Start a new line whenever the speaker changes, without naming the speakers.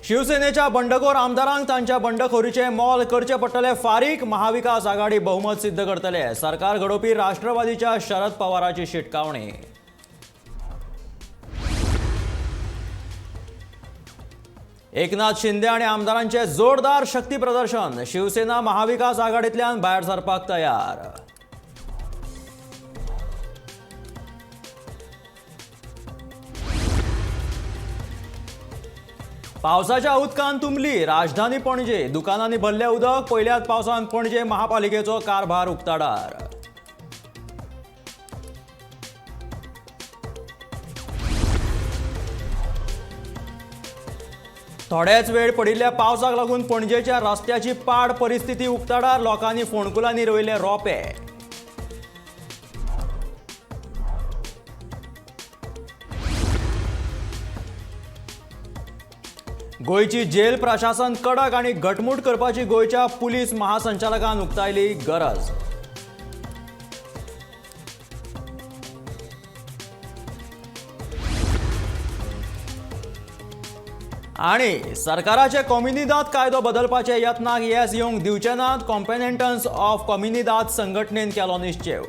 शिवसेनेच्या बंडखोर आमदारांक तांच्या बंडखोरीचें मोल करचें पडटलें फारीक. महाविकास आघाडी बहुमत सिद्ध करतले. सरकार घडोवपी राष्ट्रवादीच्या शरद पवाराची शिटकावणी. एकनाथ शिंदे आनी आमदारांचे जोरदार शक्ती प्रदर्शन. शिवसेना महाविकास आघाडींतल्यान भायर सरपाक तयार. पावसाच्या उदकान तुंबली राजधानी पणजे. दुकानांनी भरलें उदक. पयल्याच पावसान पणजे महापालिकेचो कारभार उक्ताडार. थोडेच वेळ पडिल्ल्या पावसाक लागून पणजेच्या रस्त्याची पाड परिस्थिती उक्ताडार. लोकांनी फोंडकुलांनी रोयले रोपे. गोंयची जेल प्रशासन कडक आनी घटमूट करपाची गोंयच्या पुलीस महासंचालकान उक्तायली गरज. आनी सरकाराचे कॉम्युनिदाद कायदो बदलपाचे यत्नाक येस येवंक दिवचे नात. कॉम्पेनेंटन्स ऑफ कॉम्युनिदाद संघटनेन केलो निश्चेव.